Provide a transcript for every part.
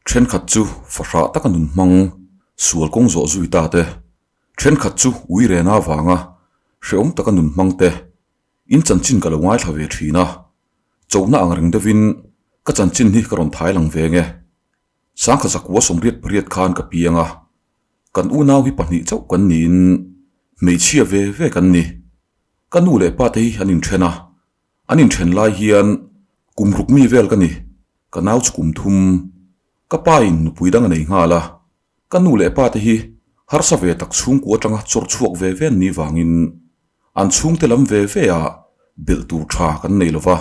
Thenkhat chu fahrah taka nun hmang sual kawng zawh zui ta te, thenkhat chu ui rena avanga hrehawm taka nun hmang te, in chanchin ka lo ngaithla ve thin a, chona ang reng deuhin ka chanchin hi ka rawn thai lang ve nge. Sangkha zakua 88 khan ka piang a, kan unau hi pahnih chauh kan niin hmeichhia ve ve kan ni. Ka nu leh pa te hi an inthen a, An inthen lai hian kum ruk mi vel ka ni, ka nau chu kum thum. Ka pa in nupui dang a nei nghal a, ka nu leh pa te hi harsa ve tak chhungkua atanga chawr chhuak ve ve an nih vangin an chhungte lam ve ve ah belh tur tha kan nei lova,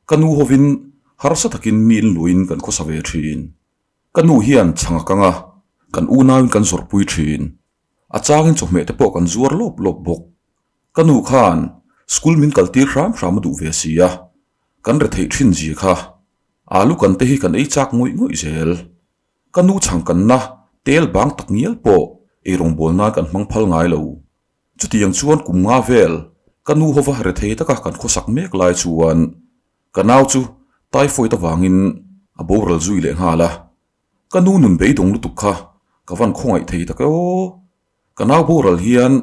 ka nu hovin harsa takin mi in luin kan khawsa ve thin. Ka nu hian chhang a kang a, kan unauin kan zawrhpui thin. A changin chawhmeh te pawh kan zuar lawp lawp bawk. Ka nu khan school min kal tir hram hram a duh ve si a, kan retheih thin zia kha alu kan te hi kan ei chak ngawih ngawih zel. Ka nu chhang kanna tel bang tak ngial pawh ei rawngbawl nan kan hmang phal ngai lo. Chutiang chuan kum nga vel ka nu hova rethei taka kan khawsak mek lai chuan ka nau chu typhoid avangin a boral zui leh nghal a. Ka nu nun beidawng lutuk kha ka van khawngaih thei tak e aw. Ka nau boral hian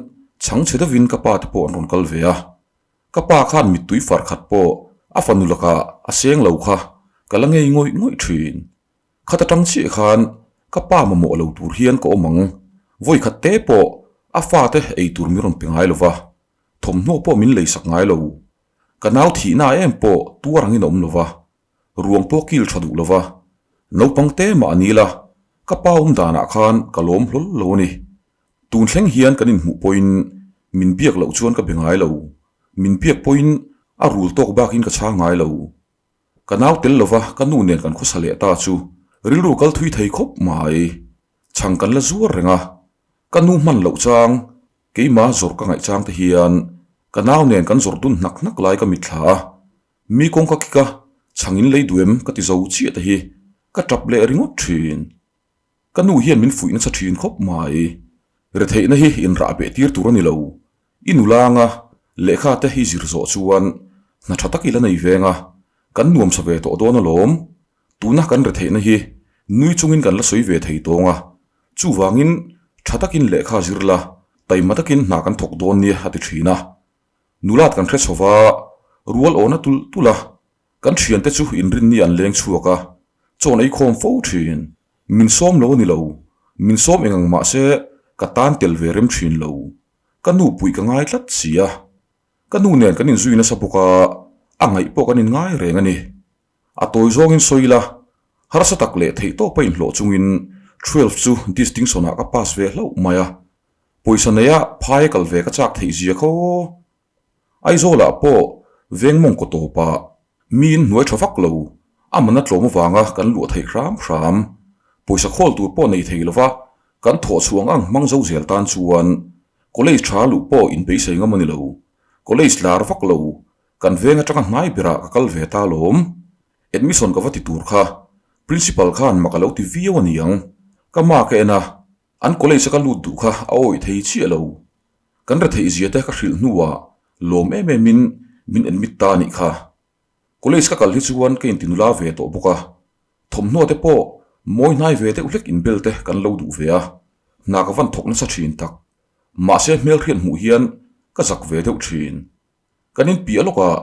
chhang chhe deuhin ka pa te pawh an rawn kal ve a. Ka pa khan mittui far khat pawh a fanu lakah a seng lo kha ka la ngei ngawih ngawih thin. Khat atang chiah khan ka pa mamawh lo tur hian ka awm ang. Vawi khat te pawh a fate ei tur min rawn pe ngai lo va, thawmhnaw pawh min leisak ngai lo. Ka nau thihna em pawh tuar angin a awm lo va. Ruang pawh kil tha duh lova, naupang te mah a ni la, ka pa awm danah khan ka lawm hlawl lo a ni. Tun thleng hian kan inhmuh pawhin min biak loh chuan ka be ngai lo, min biak pawhin a rul tawk bakin ka chhang ngai lo. Ka nau tel lova ka nu nen kan khawsa leh ta chu rilru kal thui thei khawp mai. Chhang kan la zuar reng a, ka nu hman loh chang keimah zawrh ka ngaih chang te hian ka nau nen kan zawrh dun hnak hnak lai ka mitthla a, Mi kawngka kik a, chhang in lei duh em ka ti zo chiah te hi ka tap leh ringawt thin. Ka nu hian min fuih nasa thin khawp mai. Retheihna hi inrah beh tir tur a ni lo. I nulanga lehkha te hi zir zawh chuan hna tha tak i la nei veng a, kan nuamsa ve tawh dawn alawm. Tuna kan retheihna hi nui chungin kan la sawi ve thei tawng a, chuvangin tha takin lehkha zir la, taima takin hna kan thawk dawn nia a ti thin a. Nulat kan hre chho va, rual awna tulh tulh a, kan thiante chu inrinni an leng chhuak a, chawn ei khawm fo thin. Min sawm lo a ni lo, min sawm eng ang mah se ka tan tel ve rem thin lo. Ka nu puih ka ngai tlat si a, ka nu nen kan inzui nasa bawk a, a ngaih pawh kan inngai reng a ni. A tawi zawngin sawi ila, harsa tak leh theih tawpa inhlawh chungin twelve chu distinction-ah ka pass ve hlauh mai a, Pawisa neia phai kal ve ka chak theih zia kho. Aizawlah pawh veng mawng kaw tawpah miin hnuai tha vak lo, a man a tlawm avanga kan luah theih hram hram. Pawisa khawl tur pawh nei thei lova kan thawh chhuang ang hmang zo zel tan chuan college tha luh pawh in beisei ngam a ni lo. College lar vak lo, kan veng atanga hnai berah ka kal ve ta alawm. Admission ka va ti tur kha principal khan mak a lo ti viau a niang. Ka ma ka en a. An college a ka lut duh kha a awih thei chiah lo. Kan retheih zia te ka hrilh hnuah lawm em em in min admit ta anih kha. College ka kal hi chuan ka intinula ve tawh bawk a, thawmhnaw te pawh mawi hnai ve deuh hlek inbel te kan lo duh ve a, hna ka van thawk nasa thin tak. Mahse hmelhriat hmuh hian ka zak ve deuh thin. Kan inpiah lawkah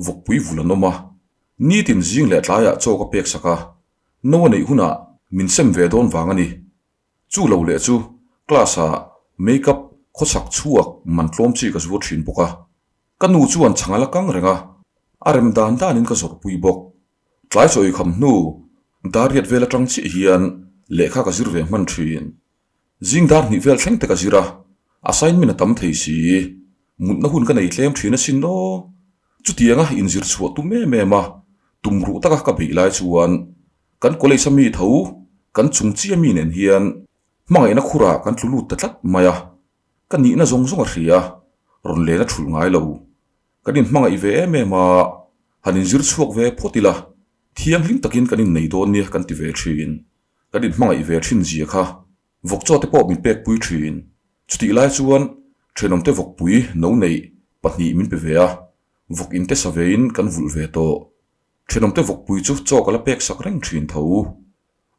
vawkpui vul an awm a, nitin zing leh tlaiah chaw ka pek sak a, no a neih hunah min sem ve dawn vang a ni. Chu lo leh chu class ah make up khawchhak chhuak man tlawm chi ka zuar thin bawk a. Ka nu chuan chhang a la kang reng a, a rem dan danin ka zawrhpui bawk. Tlai chaw eikham hnu dar riat vel atang chiah hian lehkha ka zir ve hman thin. Zing dar hnih vel thleng te ka zir a, assignment a tam thei si. Mutna hun ka nei tlem thin asin aw. Chutianga inzir chhuah tum em em a, tumruh taka ka beih lai chuan Kan college a mi tho, kan chung chiah mi nen hian hmangaihna khurah kan tlu lut ta tlat mai a, ka nihna zawng zawng a hria, rawn len a thulh ngai lo. Kan inhmangaih ve em em a, han inzir chhuak ve phawt ila, thianghlim takin kan innei dawn nia kan ti ve thin. Kan inhmangaih ve thin zia kha vawkchaw te pawh min pek pui thin. Chutih lai chuan thenawmte vawkpui no neih pahnih min pe ve a, vawk inte sa vein kan vulh ve tawh. Thenawmte vawkpui chu chaw ka la pek sak reng thin tho.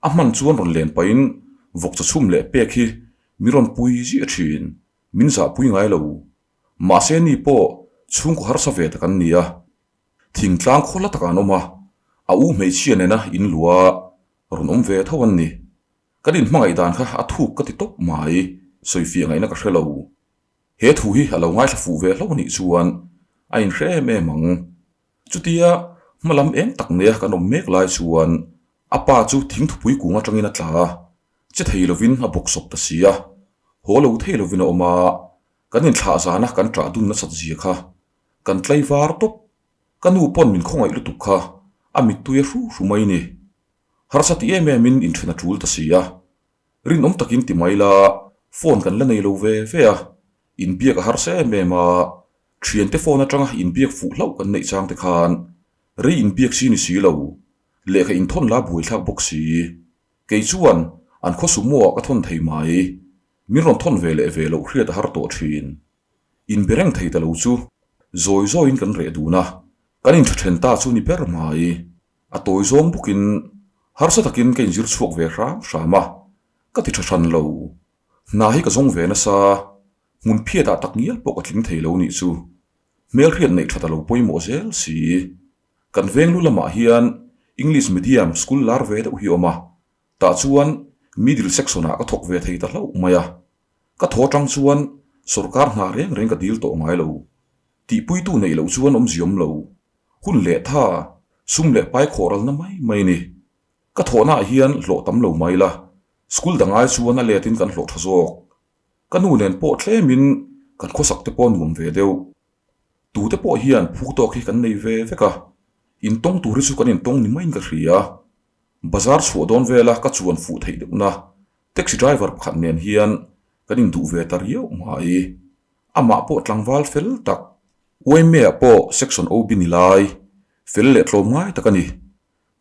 A hman chuan rawn len pahin vawk chaw chhum leh pek hi min rawn pui ziah thin, min zahpui ngai lo. Mahse ni pawh chhungkaw harsa ve tak an ni a, thingtlang khaw la takah an awm a, a u hmeichhia nena in lua rawn awm ve tho an ni. Kan inhmangaih dan kha a thuk ka ti tawp mai, sawifiah ngaihna ka hre lo. He thu hi a lo ngaithla fuh ve hlauh anih chuan a inhre em em ang. Chutia hma lam eng tak neia kan awm mek lai chuan a pa chu thingthupui kung atangin a tla a, che thei lovin a bawk sawp ta si a, haw lo thei lovin a awm a, kan inthlah zana kan ṭah dun nasat zia kha kan tlai var tawp. Ka nu pawn min khawngaih lutuk kha a mittui a hru hru mai ni. Harsa ti em emin inṭhen a ṭul ta si a. Rinawm takin ti mai la, phone kan la nei lo ve ve a, inbiak a harsa em em a, thiante phone atanga inbiak fuh hlauh kan neih chang te khan rei inbiak si ni si lo, lehkha inthawn la buaithlak bawk si. Kei chuan an khaw sumo ah ka thawn thei mai, min rawn thawn ve leh ve loh hriat a har tawh thin. Inbe reng thei ta lo chu zawi zawiin kan reh dun a, kan intha then ta chu ni ber mai. A tawi zawng bawkin harsa takin ka inzir chhuak ve hram hram a, ka ti tha hran lo. Hna hi ka zawng ve nasa, hmun phiatah tak ngial pawh ka tling thei lo nih chu. Hmelhriat neih that a lo pawimawh zel si. Kan veng lu lamah hian English medium school lar ve deuh hi a awm a, tah chuan middle section ah ka thawk ve thei ta hlauh mai a. Ka thaw atang chuan sawrkar hna reng reng ka dil tawh ngai lo. Tihpuitu neih loh chuan awmziawm lo. Hun leh tha, sum leh pai khawh ralna mai mai a ni. Ka thawhnaah hian hlawh tam lo mai la, school dang ai chuan a letin kan hlawh tha zawk. Ka nu nen pawh tlemin kan khawsak te pawh nuam ve deuh. Tute pawh hian phuk tawk hi kan nei ve vek a, intawng tur hi chu kan intawng ni maiin ka hria. Bazar chhuah dawn vela ka chuan fuh theih deuhna taxi driver pakhat nen hian kan induh ve ta riau mai. Amah pawh tlangval fel tak, Uaimea pawh section OB ni lai, fel leh tlawm ngai tak a ni.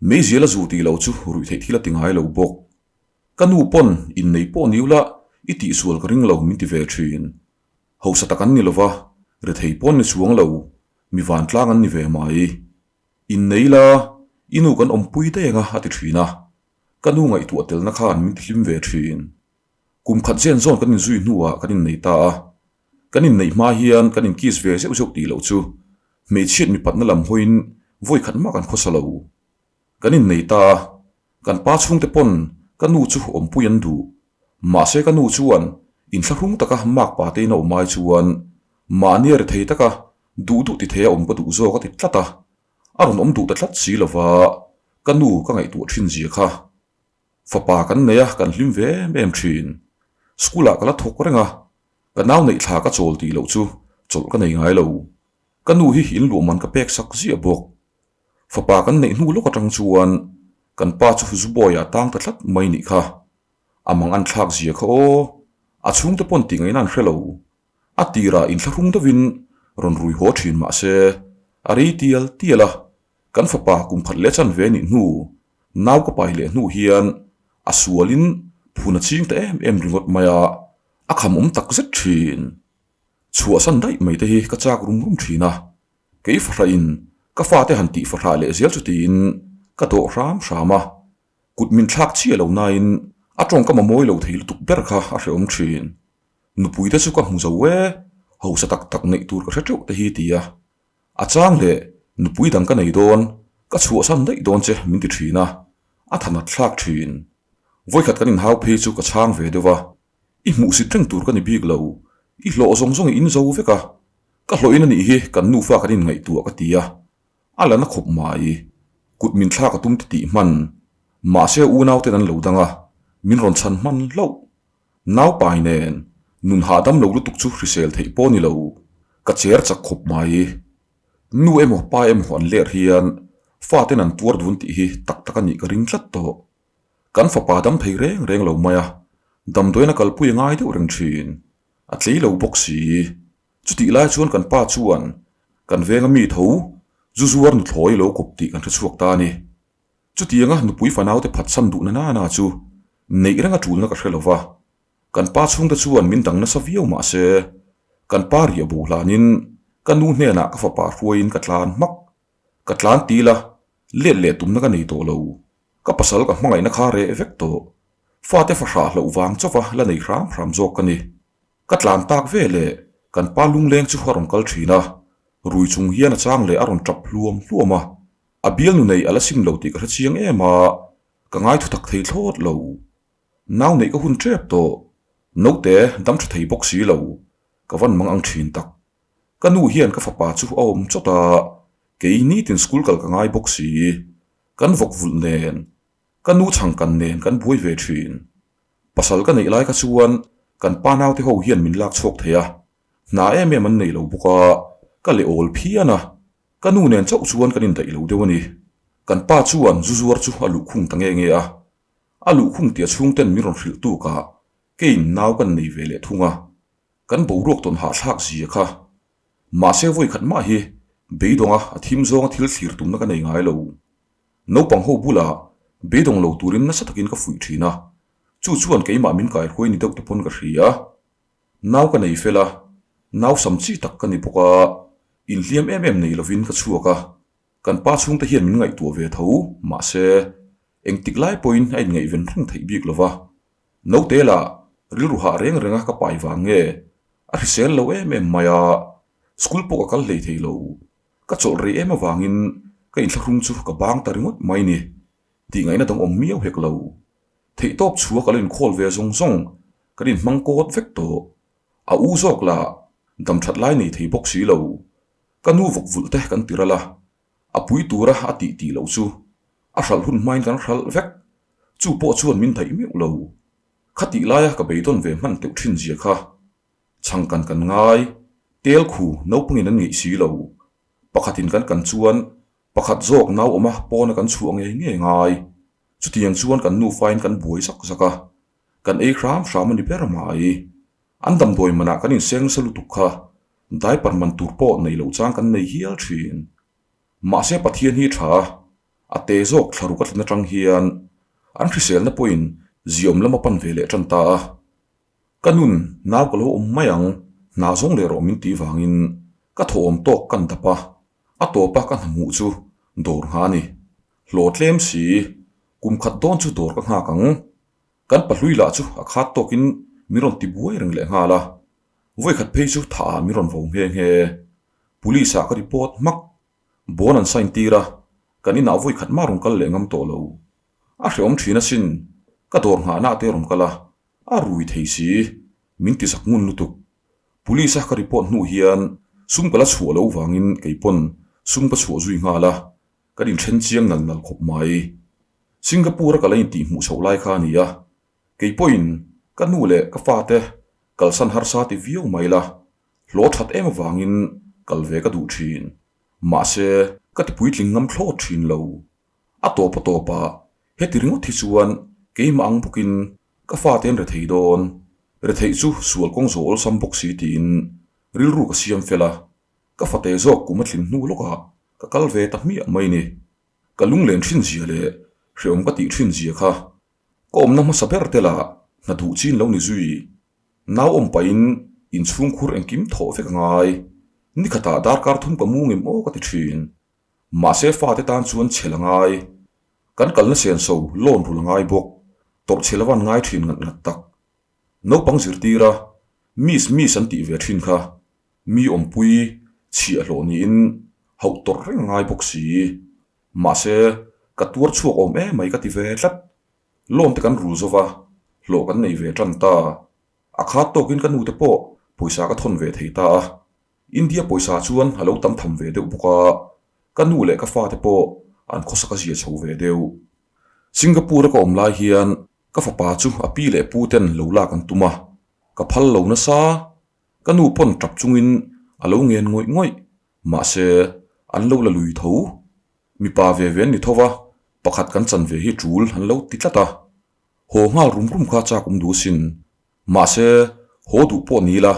Meizial a zu tih lo chu ruih theih thil a ti ngai lo bawk. Ka nu pawn innei pawh ni ula i tihsual ka ring lo min ti ve thin. Hausa tak an ni lova, rethei pawn ni chuang lo, mi vantlang an ni ve mai. Innei la, i nu kan awmpui daih anga a ti thin a, ka nu ngaihtuah telna khan min ti hlim ve thin. Kum khat zen zawn kan inzui hnuah kan innei ta a, kan inneih hma hian kan inkiss ve zeuh zeuh tih loh chu hmeichhiat mipatna lam hawiin vawi khat mah kan khawsa lo. Kan innei ta a, kan pa chhungte pawn ka nu chu awmpui an duh. Mahse ka nu chuan inthlahrung taka mak pa tein a awm ai chuan mahni a ri thei taka duh duh ti thei a awm ka duh zawk a ti tlat a, a rawn awm duh ta tlat si lova ka nu ka ngaihtuah thin zia kha. Fapa kan nei a, kan hlim ve em em thin. School ah ka la thawk reng a, ka nau neih thla ka chawl tih loh chu chawlh ka nei ngai lo. Ka nu hi in luah man ka pek sak ziah bawk. Fapa kan neih hnu lawk atang chuan kan pa chu Zubawi ah tang ta tlat mai nih kha. A mang an thlak zia kha aw, a chhungte pawn tih ngaihna an hre lo. A tirah inthlahrung deuhin rawn rui haw thin mah se, a rei tial tial a, Kan fapa kum khat leh chan ve nih hnu, nau ka pai leh hnu hian a sualin phun a ching ta em em ringawt mai a, a kham awm tak zet thin. Chhuahsan daih mai te hi ka chak rum rum thin a, kei fahrahin ka fate han tih fahrah leh zel chu tiin ka dawh hram hram a, kut min thlak chiah lo nain a tawngkam a mawi lo thei lutuk ber kha a hrehawm thin. Nupui te chu ka hmu zo e, hausa tak tak neih tur ka hre teuh te hi ti a, A chang leh nupui dang ka nei dawn, ka chhuahsan daih dawn che min ti thin a, a thanat thlak thin. Vawikhat kan inhau phei chu ka chhang ve deuh a, i hmuhsit reng tur ka ni bik lo, i hlawh zawng zawng i in zo vek a, ka hlawhin a nih hi kan nufa kan inngaihtuah ka ti a, a la na khawp mai. Kut min thlak a tum ti tih hman, mahse unauten an lo dang a, min rawn chhan hman hlauh. Naupai nen nun hahdam lo lutuk chu hrisel theih pawh ni lo, ka cher chak khawp mai. Nu emaw pa emaw an ler hian faten an tuar dun tih hi tak tak a nih ka ring tlat tawh. Kan fapa dam thei reng reng lo mai a, damdawiin a kalpui a ngai deuh reng thin. A tlei lo bawk si. Chutih lai chuan kan pa chuan kan venga mi tho zu zuar nuthlawi lo kawp tih kan hre chhuak ta a ni. Chutianga nupui fanaute phatsan duhna nana chu neih reng a tulna ka hre lo va, kan pa chhungte chuan min dang nasa viau mah se, kan pa riah bo hlanin ka nu hnenah ka fapa hruaiin ka tlan hmak. Ka tlan til a, let leh tumna ka nei tawh lo. Ka pasal ka hmangaihna kha reh vek tawh. Fate fahrah hlauh vang chauva la nei hram hram zawk ka ni. Ka tlan tak ve leh kan pa lungleng chu a rawn kal thin a, rui chung hian a chang leh a rawn tap hluam hluam a. A bialnu nei a la sim lo tih ka hre chiang em a, ka ngai thutak thei thlawt lo. Nau neih ka hun tep tawh, naute dam tha thei bawk si lo, ka van mang ang thin tak. Ka nu hian ka fapa chu a awm chawt a, kei nitin school kal ka ngai bawk si. Kan vawk vulh nen, ka nu chhangkan nen kan buai ve thin. Pasal ka neih lai kha chuan kan pa naute ho hian min lak chhuak thei a, hna em em an nei lo bawk a, ka leh awl phian a, ka nu nen chauh chuan kan indaih lo deuh a ni. Kan pa chuan zu zuar chu a luhkhung ta nge nge a, a luhkhung tia chhungten min rawn hrilh tukah keiin nau kan nei ve leh thung a, kan boruak tawn hahthlak zia kha. Mahse vawi khat mah hi beidawnga a thim zawnga thil thlir tumna ka nei ngai lo. Naupang ho bulah beidawng lo turin nasa takin ka fuih thin a, chu chuan keimah min kaihruai ni deuh te pawn ka hria. Nau ka nei fel a, nau sam chi tak ka ni bawk a, inhliam em em nei lovin ka chhuak a, kan pa chhungte hian min ngaihtuah ve tho, mahse engtik lai pawhin a inngaihven reng theih bik lova. Naute lah rilru hah reng renga ka pai vang nge a hrisel lo em em mai a, school pawh ka kal hlei thei lo. Ka chawlh rei em avangin ka inthlahrung chu ka bang ta ringawt mai ni. Tih ngaihna dang awm miau hek lo. Theihtawp chhua ka lo inkhawl ve zawng zawng kan inhmang kawt vek tawh. A u zawk lah dam that lai nei thei bawk si lo. Ka nu vawk vulh te kan ti ral a, a pui tura a tih tih loh chu a hralh hun hmain kan hralh vek. Chu pawh chuan min daih meuh lo. Khatih laia ka beidawn ve hman teuh thin zia kha. Chhangkan kan ngai, tel khu naupangin an ngeih si lo. Pakhatin kan kan chuan pakhat zawk nau awma pawna kan chhuah ngei ngei ngai. Chutiang chuan kan nufain kan buai zak zak a, kan ei hram hram a ni ber mai. An damdawi manah kan inseng nasa lutuk kha diaper man tur pawh nei loh chang kan nei hial thin. Mahse Pathian hi tha a, a te zawk thlaruk a tlin atang hian an hriselna pawhin ziawm lam a pan ve leh tan ta a. Ka nun nau ka lo awm mai ang, hna zawng leh rawh min tih vangin ka thawhawm tawk kan dap a, a tawpa ka hna hmuh chu dawr ngha a ni. Hlawh tlem si, kum khat dawn chu dawr ka nghak ang. Kan pahlui lah chu a khat tawkin min rawn ti buai reng leh nghal a, vawikhat phei chu thah ah min rawn vo nghe nghe. Police ah ka report hmak. Bawn an sign tir a, kan inah vawikhat mah rawn kal leh ngam tawh lo. A hrehawm thin asin, ka dawr nghahna te rawn kal a, a rui thei si, min ti zak ngun lutuk. Police a ka report hnu hian sum ka la chhuah lo vangin kei pawn sum ka chhuah zui nghal a, kan inthen chiang nal nal khawp mai. Singapore a ka la intih hmuh chhoh lai kha a ni a, kei pawhin ka nu leh ka fate kalsan harsa ti viau mai la, hlawh that em avangin kal ve ka duh thin. Mahse, ka ti puitling ngam thlawt thin lo. A tawp a tawpah heti ringawt hi chuan keimah ang bawkin ka fate an rethei dawn, retheih chu sual kawng zawh awlsam bawk si tiin rilru ka siam fel a, ka fate zawk kum a tlin hnu lawkah ka kal ve ta hmiah mai ni. Ka lunglen thin zia leh hrehawm ka tih thin zia kha ka awmna hmasa ber te lah hna duh chin lo ni zui. Nau awm pahin inchhungkhur engkim thawh vek a ngai. Nikhatah darkar thum ka mu ngem aw ka ti thin. Mahse fate tan chuan chhel a ngai. Kan kalna senso loan rul a ngai bawk. Tawrh chhel avan ngai thin ngat ngat tak. Naupang zirtira miss miss an tih ve thin kha mi awmpui chhiahhlawh niin hauh tawrh reng a ngai bawk si. Mahse ka tuar chhuak awm emai ka ti ve tlat. Loan te kan rul zova, hlawh kan nei ve tan ta. A khat tawkin ka nute pawh pawisa ka thawn ve thei ta a. India pawisa chuan a lo tam tham ve deuh bawk a, ka nu leh ka fate pawh an khawsak a zia chho ve deuh. Singapore-a ka awm lai hian ka fapa chu a pi leh pu ten lo lak an tum a, ka phal lo nasa. Ka nu pawn tap chungin a lo ngen ngawih ngawih, mahse an lo la lui tho. Mipa ve ve an ni tho va, pakhat kan chan ve hi tul an lo ti tlat a. Haw nghal rum rum kha chak awm duh asin. Mahse, haw duh pawh ni ila,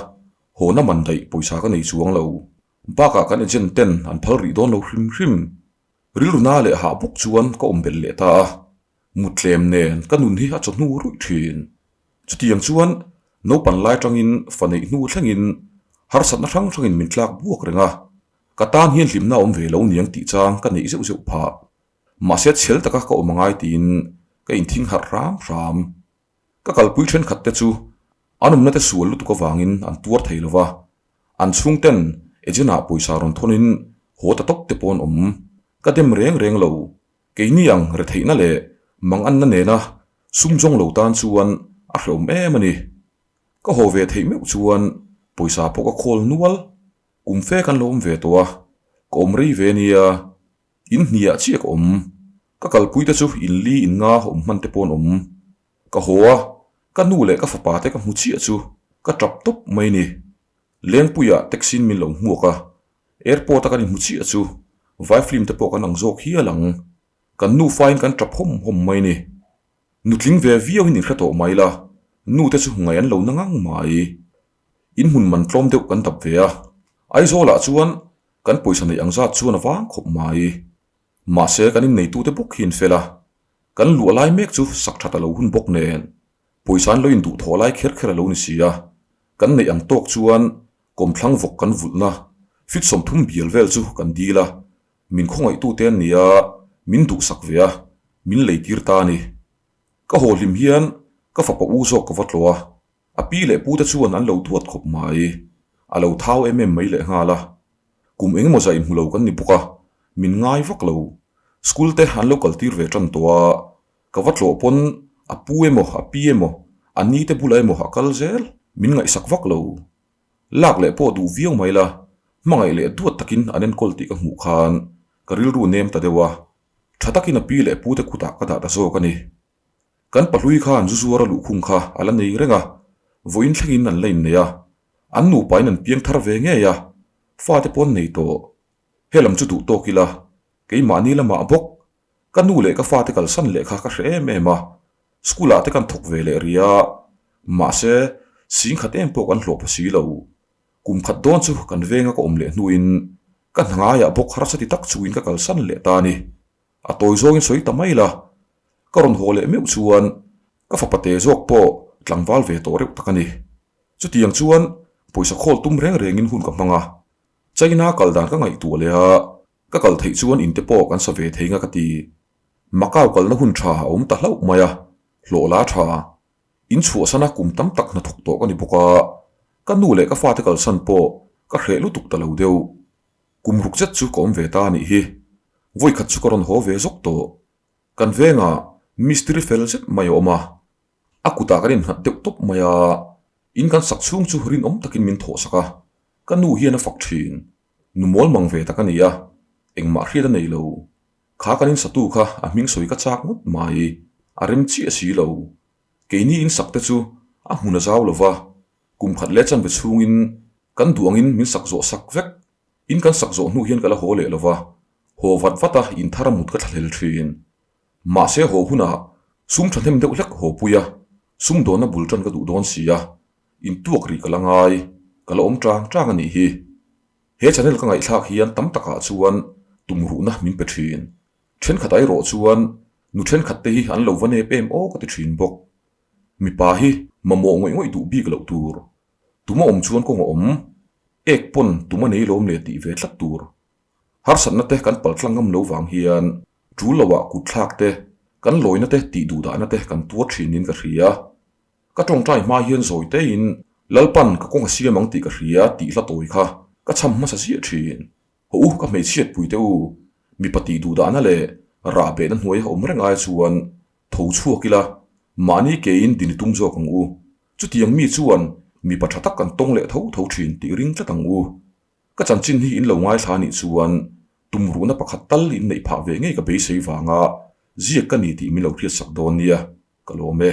haw na man daih pawisa ka nei chuang lo. Bakah kan agent ten an phal rih dawn lo hrim hrim. Rilru na leh hah bawk chuan ka awm belh leh ta a. Muttlem nen ka nun hi a chawhnu ruih thin. Chutiang chuan naupan lai tangin fa neih hnu thlengin harsatna hrang hrangin min tlak buak reng a. Ka tan hian hlimna awm ve lo niang tih chang ka neih zeuh zeuh phah. Mahse chhel taka ka awm angai tiin ka inthing harh hram hram. Ka kalpui thenkhat te chu an awmna te sual lutuk avangin an tuar thei lo va, an chhungten agent ah pawisa rawn thawnin haw ta tawp te pawh an awm. Ka dem reng reng lo. Keini ang retheihna leh manganna nena sum zawng lo tan chuan a hrehawm em a ni. Ka haw ve theih meuh chuan pawisa pawh ka khawl nual. Kum fe kan lo awm ve tawh a, ka awm rei ve nia. In hniah chiah ka awm. Ka kalpui te chu in li in nga awm hman te pawh an awm. Ka haw a, ka nu leh ka fapa te ka hmu chiah chu ka tap tawp mai ni. Lengpuiah taxi in min lo hmuak a, airport a kan inhmu chiah chu vai film te pawh kan ang zawk hial ang. Kan nufa in kan tap hawm hawm mai ni. Nutling ve viau in inhre tawh mai la, nu te chu ngaih an lo na ngang mai. In hmun man tlawm deuh kan dap ve a, Aizawlah chuan kan pawisa neih ang zat chuan a vang khawp mai. Mahse kan inneitute bawk hi an fel a, kan luah lai mek chu sak that a lo hun bawk nen, pawisa an lo induhthawh lai kher kher a lo ni si a, kan neih ang tawk chuan kawmthlang vawk kan vulhna fit 30 bial vel chu kan dil a, Min khawngaihtute an ni a, min duhsak ve a, min leitir ta a ni. Ka haw hlim hian ka fapa u zawk ka va tlawh a, a pi leh pute chuan an lo duat khawp mai. A lo thau em em mai lehnghal a. Kum engemaw zah inhmu lo kan ni bawk a, min ngai vak lo. School te an lo kaltir ve tan tawh a, ka va tlawh pawn a pu emaw a pi emaw a ni te bulah emaw a kal zel, min ngaihsak vak lo. Lak leh pawh duh viau mai la, hmangaih leh duat takin an enkawl tih ka hmuh khan ka rilru nem ta deuh a, tha takin a pi leh pute kutah ka dah ta zawk a ni. Kan pahlui khan zu zuar a luhkhung kha a la nei reng a, vawiin thlengin an la innei a, an nupain an piang thar ve ngei a, fate pawh an nei tawh. Helam chu duh tawk ila, keimahni lamah bawk Ka nu leh ka fate kalsan leh kha ka hre em em a, school ah te kan thawk ve leh rih a, mahse singkhat em pawh kan hlawh pha si lo. Kum khat dawn chu kan venga ka awm leh hnuin ka hna ngaiah bawk harsa ti tak chungin ka kalsan leh ta a ni. A tawi zawngin sawi ta mai la, ka rawn haw leh meuh chuan ka fapa te zawk pawh tlangval ve tawh reuh tak a ni. Chutiang chuan pawisa khawl tum reng rengin hun ka hmang a, China kal dan ka ngaihtuah leh a, Ka kal theih chuan inte pawh kan sa ve thei nga ka ti. Macau kalna hun tha a awm ta hlauh mai a, hlawh la tha. In chhuahsana kum tam tak hnathawk tawh ka ni bawk a, ka nu leh ka fate kalsan pawh ka hreh lutuk ta lo deuh. Kum ruk zet chu ka awm ve ta a nih hi. Vawikhat chu ka rawn haw ve zawk tawh. Kan vengah mistiri fel zet mai a awm a, a kutah kan innghat deuh tawp mai a, in kan sak chhung chu rinawm takin min thawhsak a, ka nu hian a fak thin. Nu mawl mang ve tak a ni a, engmah hriat a nei lo. Kha kan insatu kha a hming sawi ka chak ngawt mai, a rem chiah si lo. Keini insak te chu a hmun a zau lo va, kum khat leh chanve chhungin kan duh angin min sak zawh sak vek. In kan sak zawh hnu hian ka la haw leh lo va, haw vat vat a inthar a mut ka thlahlel thin. Mahse haw hunah sum thahnem deuh hlek haw pui a, sumdawnna bul tan ka duh dawn si a, Intuak rih ka la ngai, ka la awm tang tang a nih hi. He channel ka ngaihthlak hian tam takah chuan tumruhna min pe thin. Thenkhat erawh chuan nu thenkhat te hi an lo va nep em aw ka ti thin bawk. Mipa hi mamawh ngawih ngawih duh bik loh tur. Tuma awm chuan kawng a awm. Ek pawn tuma nei lawm le tih ve tlat tur. Harsatna te kan paltlang ngam lo vang hian tul loah kutthlak te, kan lawina te tih duhdahna te kan tuar thin in ka hria. Ka tawngtai hma hian zawi tein Lalpan ka kawng a siam ang tih ka hria tih hla tawi kha ka chham hmasa ziah thin. Haw u ka hmeichhiat pui teh u, mipa tih duhdahna leh rah behna hnuai a awm reng ai chuan tho chhuak ila mahni kein din i tum zawk ang u. Chutiang mi chuan mipa tha tak kan tawng leh tho tho thin tih ring tlat ang u. Ka chanchin hi in lo ngaithla anih chuan tumruhna pakhat tal in neih phah ve ngei ka beisei vanga ziak ka ni tih min lo hriatsak dawn nia ka lawm e.